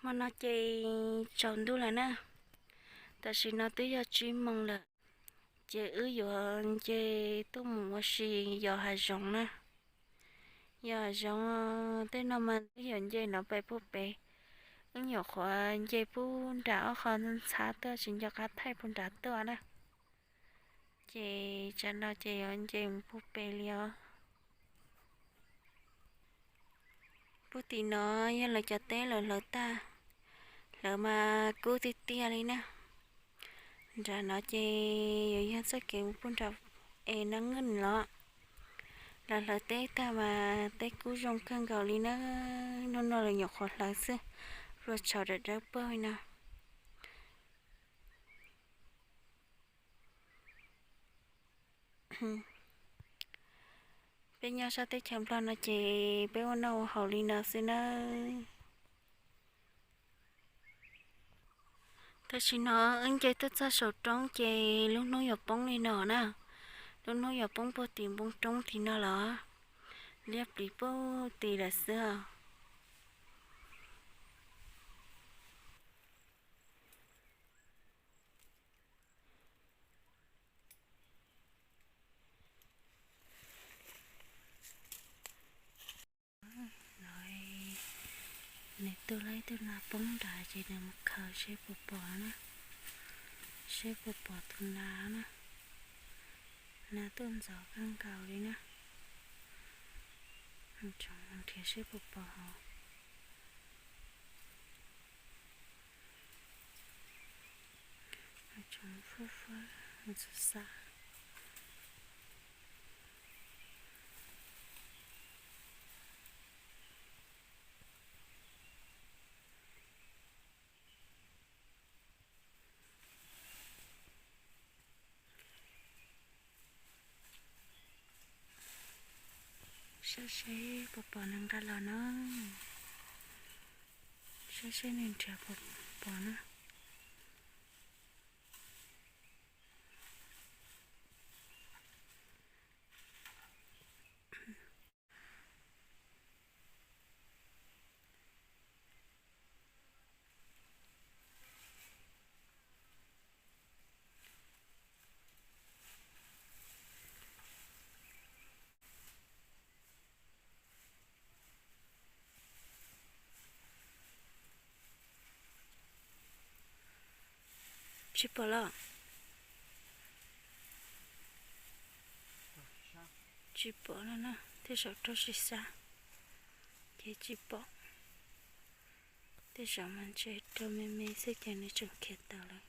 Hmo no ces tsaus ntuj lawm na, tam sim no twb yog tsib moos lawm, ces wb yuav nce tuaj mus ua si yos hav zoov na. Yos hav zoov tej no mas wb yuav nce no pem puag pem, wb nyuam qhuav nce puag nram ob qho ntxhab tuaj tsis nco qab thaij puag nrad tuaj na. Ces tsam no ces yuav nce mus puag pem li os. Puag tim no yog lawv cov teb lawv hlawv tag, hlawv mas kub tiag tiag li na. Nram no ces yuav yog txoj kev mus puag nram es no nqeeb los. Lawv hlawv teb tag mas teb kub zoo kawg nkaus li na. Hnub no lawv nyuam qhuav hlawv xwb, hlua tshauv dawb dawb pawg li no. Peb nyob sab teb chaws Nplog no ces peb ua noj ua haus li no xwb nawb. Tam sim no wb nce tuaj txog saum roob ces lub hnub yuav poob li no na. Lub hnub yuav poob puag tim npoo roob tim no los, liab pliv puag tim lawm xwb os. Nws tuaj laib tuaj nas poob nrad ces nws mus khaws seb puas pom na, seb puas pom tus nas na. Nas tuaj ntxov kawg nkaus li na. Tsoom nrhiav seb puas pom hauv. Tsoom fab fab xav xav. Saib seb puas pom nws nqa los na. Saib seb nws nrhiav puas pom na. Tsis pom los? Tsis pom no na, tej zaum raug sib xav ces tsis pom. Tej zaum mas ntshe raug me me xwb ces nws tseem khiav tawm lawm.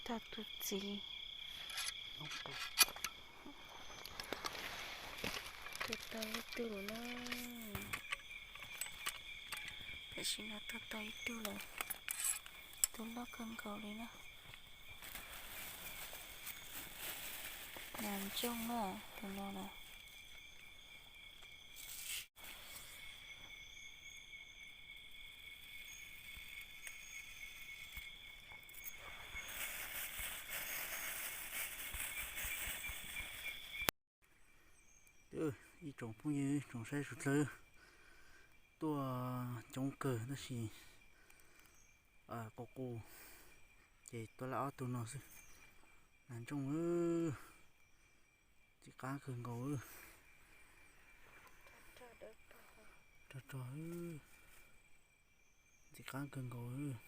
Tau tus txiv. Tua tau ib tug lawm na. Tam sim no tua tau ib tug lawm. Tus loj kawg nkaus li na. Nas ntsooj na, tus no na. Ib tsoom phooj ywg tsoom saib sawv daws, tuaj coob kawg tab sis qus qus ces tua lawm ob tug no xwb. Nas ntsooj, ntxim qab kawg nkaus. Rog rog, ntxim qab kawg nkaus.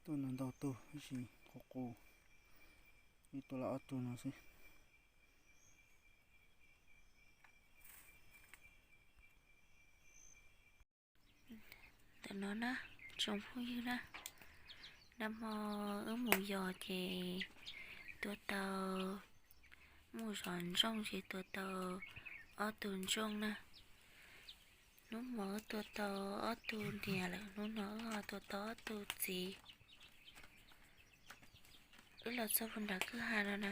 Tuaj no ntau tug tab sis qus qus, ib tua lawm ob tug no xwb. Ntawm no na, tsoom phooj ywg na, nag hmo wb mus yos ces tua tau, mus zov ntsooj ces tua tau ob tug ntsooj na. Hnub hmo wb tua tau ob tug niam lawm, hnub no wb ho tua tau ob tug txiv. Wb los txog puag nram kwj ha no na,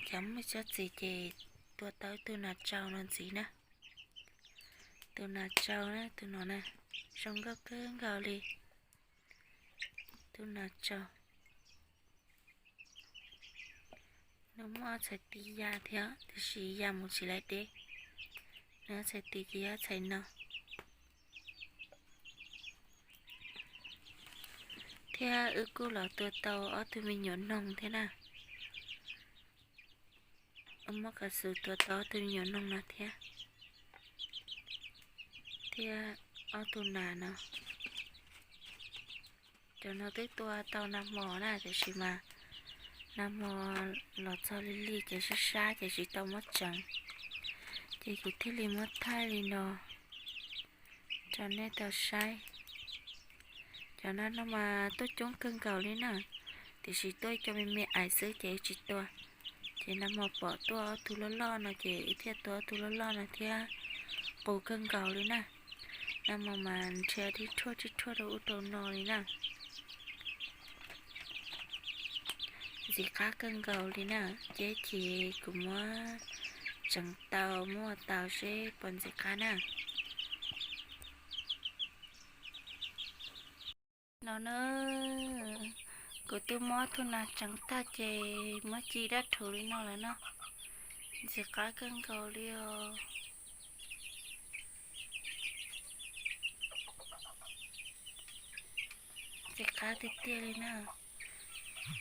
cas muaj cov txiv ces tua tau ib tug nas tsau no ntxiv na. Tus nas tsau na, tus no na, zoo nkauj kawg nkaus li. Tus nas tsau, nws muaj ob txhais tis ya thiab tiam sis ya mus tsis laiv deb. Nws ob txhais tis ces yog ob txhais no. Thiab wb kuj los tua tau ob tug me nyuam noog thiab na. Wb muab kav xus tua tau ob tug me nyuam noog no thiab, thiab ob tug nas no. Cov no twb tua tau nag hmo na, tiam sis mas nag hmo los txog lig lig ces sab sab ces tsis tau muab tseev, ces kuv thiaj li muab thaij li no rau nej tau saib. Cov no no mas tuaj coob kawg nkaus li na, tiam sis tuaj cov me me ais xwb ces tsis tua. Ces nag hmo pom tuaj ob tug loj loj no ces wb thiaj tua ob tug loj loj no thiab, qus kawg nkaus li na. Nag hmo mas nrhiav rhij rhuaj rhij rhuaj rau ub rau no li na. Ntxim qab kawg nkaus li na, ces kuv muab tseev tau muab tau seb puas ntxim qab na. No na, kuv twb muab tus nas tseev tag ces muab ci dab rhuv li no lawm na. Ntxim qab kawg nkaus li os. Ntxim qab tiag tiag li na.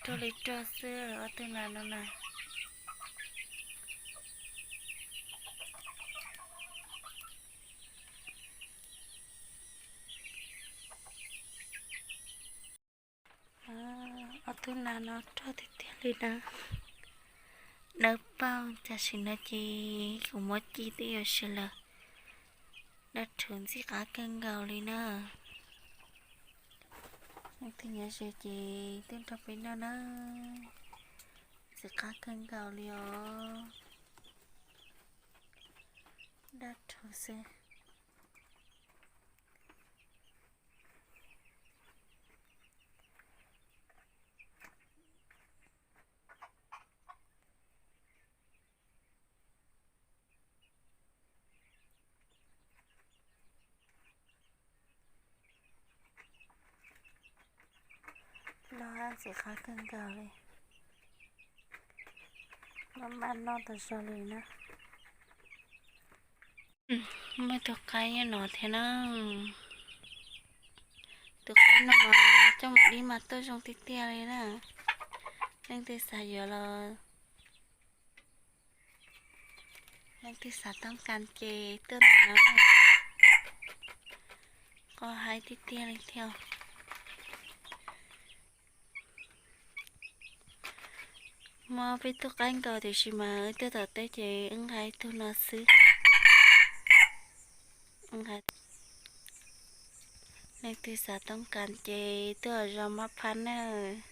Rog li rog xwb ob tug nas no na. Ob tug nas no rog tiag tiag li na. Dawb paug, tam sim no ces kuv muab ci twb yuav siav lawm. Dab rhuv ntxim qab kawg nkaus li na. Leej twg nyob ze ces tuaj nrog peb noj na. Ntxim qab kawg nkaus li os. Dab rhuv xwb. Los ntxim qab kawg nkaus li. Maj mam noj tas zog li na. Muaj tus qaib nyob no thiab na. Tus qaib no mas coj mus dib mas tuaj zoo tiag tiag li na. Leej twg xav yuav los, leej twg xav toob kas ces tuaj ntawm no. Qos haib tiag tiag li thiab. Muaj peb tug qaib nkaus tiam sis mas wb tuaj tom teb ces wb nqa ib tug no xwb. Leej twg xav toob kas ces tuaj zos Mab Phab nawb.